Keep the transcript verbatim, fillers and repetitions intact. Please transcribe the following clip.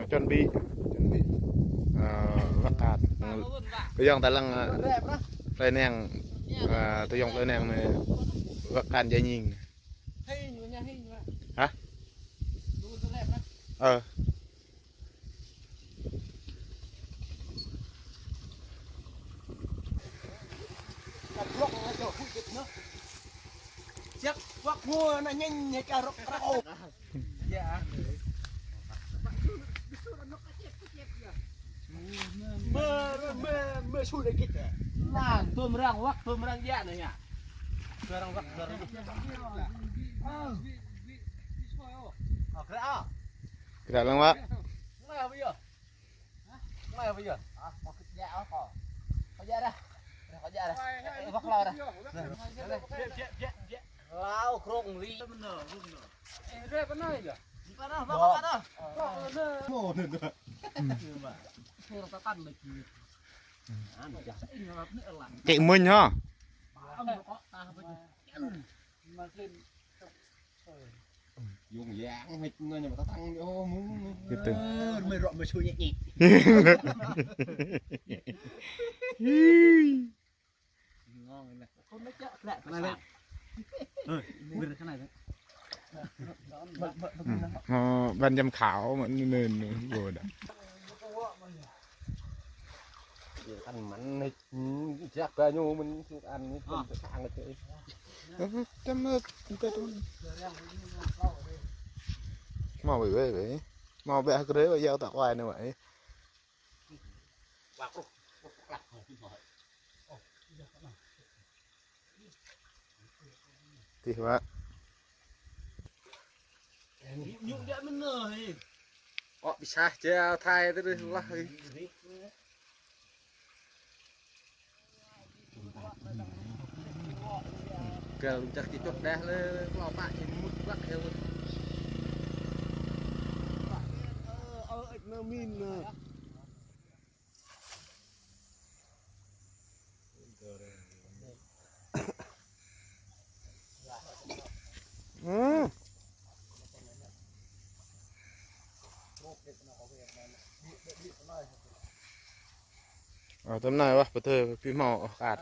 Chuẩn bị, chuẩn bị. Ơ, wơ̆t khan. Tơyŏng ta lăng, ơ, plei neng, ơ, tơyŏng plei neng anai wơ̆t khan jai ñing. Hă? Ơ. Siap, wak mua na nyen, nyen ka rok rok. Ya. Mơ, mơ, mơ, mơ, sudah kita. Nah, tuh merang wak, tuh merang ya, nanya. Tuh merang wak, tuh merang. Oke, ah. Kita lang, Pak. Nah, apa ya? Hă? Mai apa ya? Ah, mau kerja apa? Kau jăk dah. Dah, kau jăk dah. Eh, bak lau dah. Dah. Jăk, jăk, jăk, jăk. Lau krong li. Bener, bener. Eh, dah, pernah ya? Di mana? Bak, bak, bak. Oh, dah, dah. Suruh tatan lagi. Anu, dah. Ini lap ni elang. Cek mun ha. Am kok tah apa ni? Makin. Yung yang hit na ñu ta tăng ô mưng. Gitu. Ơ, mơi rŏk mơi sui nhị nhị. Ngon nè. Không nói chắc lạ. Cái này đấy. Ơ, bưng cái này đấy. Ơ, ban giám khảo mà nên ngồi đó. Ăn mặn này, chắc là ñu mình ăn, ăn sang cái. Ơ, chăm ơ, tơ tơ. Mau vậy, vậy, vậy. Mau bẹ hơk rê, vậy, gieo tọt quay nữa vậy. Tih, Pak. Ñu, ñu dia meneh. Ơ, bisa aja thai terus lah. Gal ucah kicuk dah le, kelopak imut bak ya. Hmm. Ơ, tơm nai wah, pơtơ, pih mau, ơ, khan.